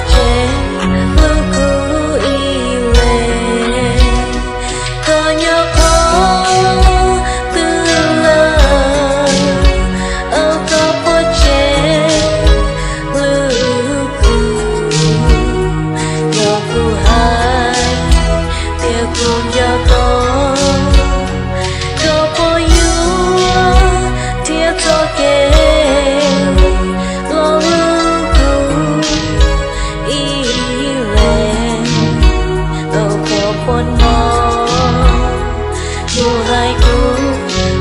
tseg hlub kuv ib leeg. Koj nyob qhov twg lawm, ua koj puas tseg hlub kuv. Yog kuv hais tias kuv nco koj, koj puas yuav thiab txoj kev los hlub kuv ib leeg? Tau pom pom no, kuv hais kuv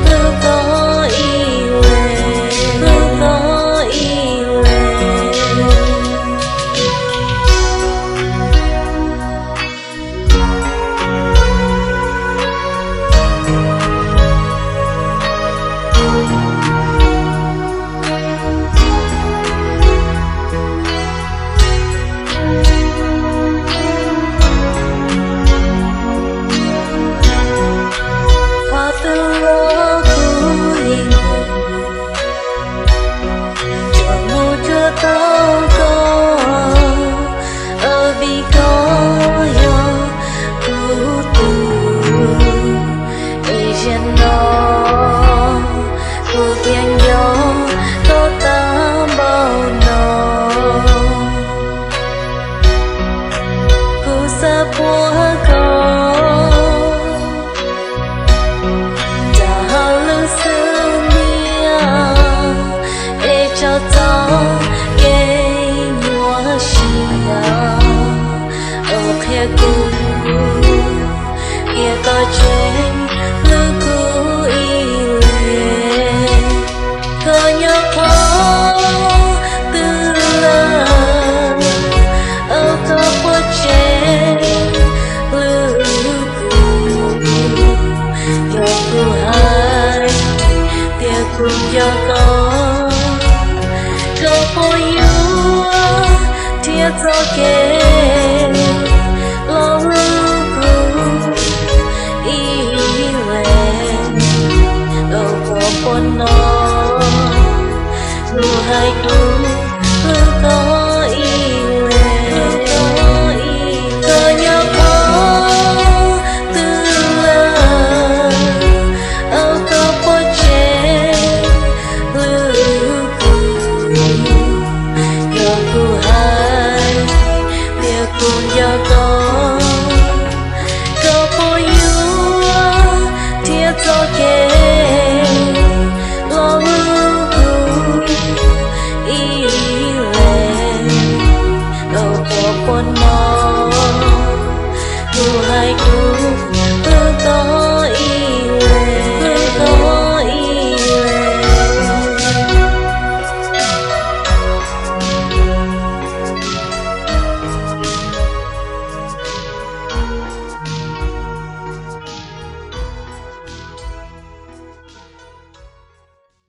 hlub koj ib leeg, hlub koj ib leeg. Qhov twg los kuv yeej tsuas mus cuag tau koj, vim koj yog kuv tus. Es zaum no kuv thiaj nco koj tag npaum no. Kuv xav puag koj nrog hauv lub xub ntiag, es tso txoj kev nyuaj siab uas qhia kuv tias koj tseem hlub kuv ib leeg. Koj nyob qhov twg lawm, ua koj puas tseg hlub kuv? Yog kuv hais tias kuv nco koj, koj puas yuav thiab txoj kev los hlub kuv ib leeg? Tau pom pom no, kuv hais kuv hlub koj ib leeg. Koj nyob qhov twg lawm, ua koj puas tseg hlub kuv? Yog kuv hais tias kuv nco koj, koj puas yuav thiab txoj kev los hlub kuv ib leeg? Tau pom pom no, kuv hais kuv